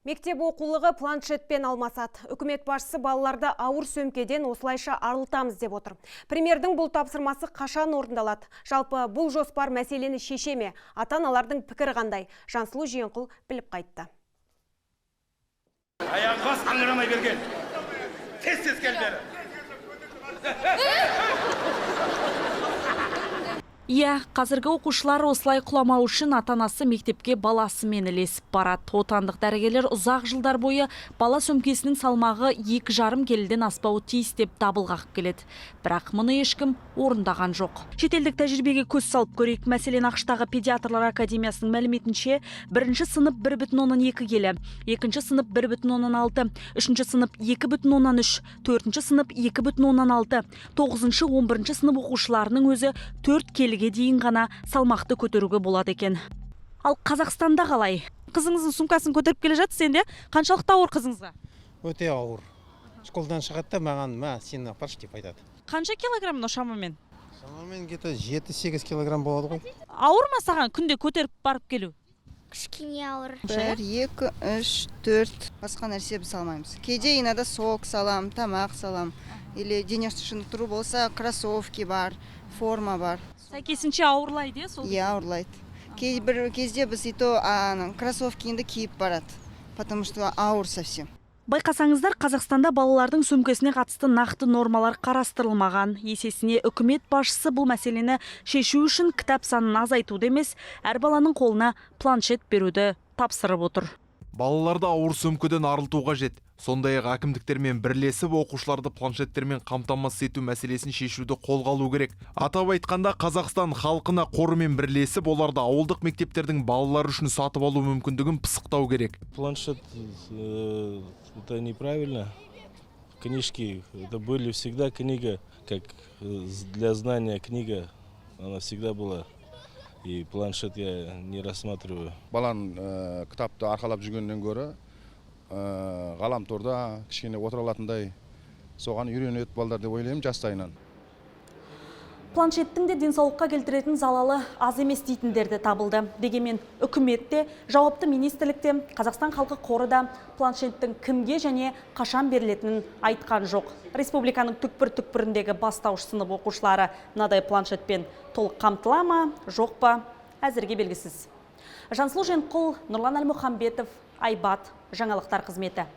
Мектеп оқулығы планшетпен алмасады. Үкімет басшысы балаларды ауыр сөмкеден осылайша арылтамыз деп отыр. Премьердің бұл тапсырмасы қашан орындалады? Жалпы, бұл жоспар мәселені шеше ме? Ата-аналардың пікірі қандай? Жансұлу Жиенқұл біліп қайтты. Аяғын бас, аңырамай берген. Тез, тез кел бері. Иә, қазіргі оқушылар осылай құламау үшін ата-анасы мектепке баласымен ілесіп барады. Отандық дәрігерлер ұзақ жылдар бойы бала сөмкесінің салмағы 2,5 келіден аспауы тиіс деп дабыл қағып келеді. Бірақ мұны ешкім орындаған жоқ. Шетелдік тәжірибеге көз салып көрейік. Мәселен, АҚШ-тағы педиатрлар академиясының мәліметінше, бірінші сынып 1,2 келі, екінші сынып 1,6, үшінші сынып 2,3, төртінші сынып 2,6, тоғызыншы, 11-ші сынып оқушыларының өзі 4 келіге дейін ғана салмақты көтеруге болады екен. Ал Қазақстанда қалай? Қызыңыздың сумкасын көтеріп келе жатсыз енді, қаншалықты ауыр қызыңызға? Өте ауыр. Школдан шығады да, маған: «Мә, сен апаршы», – деп айтады. Қанша килограмм мынау шамамен? Шамамен где-то 7-8 килограмм болады ғой. Ауыр ма саған күнде көтеріп барып келу? Кішкене ауыр. Бір, екі, үш, төрт. Басқа нәрсе біз салмаймыз. Кейде, иногда сок салам, тамақ салам или дене шынықтыру болса, кроссовки бар, форма бар. Сәйкесінше ауырлайды, иә, сол? Иә, ауырлайды. Кейбір кезде біз и то ана кроссовкиіңді киіп барады, потому что ауыр совсем. Байқасаңыздар, Қазақстанда балалардың сөмкесіне қатысты нақты нормалар қарастырылмаған. Есесіне үкімет басшысы бұл мәселені шешу үшін кітап санын азайтуды емес, әр баланың қолына планшет беруді тапсырып отыр. Балаларды ауыр сөмкеден арылту қажет. Сондай ақ әкімдіктермен бірлесіп, оқушыларды планшеттермен қамтамасыз ету мәселесін шешуді қолға алу керек. Атап айтқанда, Қазақстан халқына қорымен бірлесіп, оларды ауылдық мектептердің балалары үшін сатып алу мүмкіндігін пысықтау керек. Планшет это неправильно. Книжки это были всегда, книга, как для знания книга, она всегда была. И планшет я не рассматриваю. Баланың кітапты арқалап жүргеннен гөрі ғаламторда кішкене отыра алатындай, соған үйренеді балдар деп ойлаймын жастайынан. Планшеттің де денсаулыққа келтіретін залалы аз емес дейтіндер де табылды. Дегенмен үкімет те, жауапты министрлік те, Қазақстан халқы қоры да планшеттің кімге және қашан берілетінін айтқан жоқ. Республиканың түкпір-түкпіріндегі бастауыш сынып оқушылары мынадай планшетпен толық қамтыла ма, жоқ па, әзірге белгісіз. Жансұлу Женқұл, Нұрлан Әлмұханбетов, Айбат, жаңалықтар қызметі.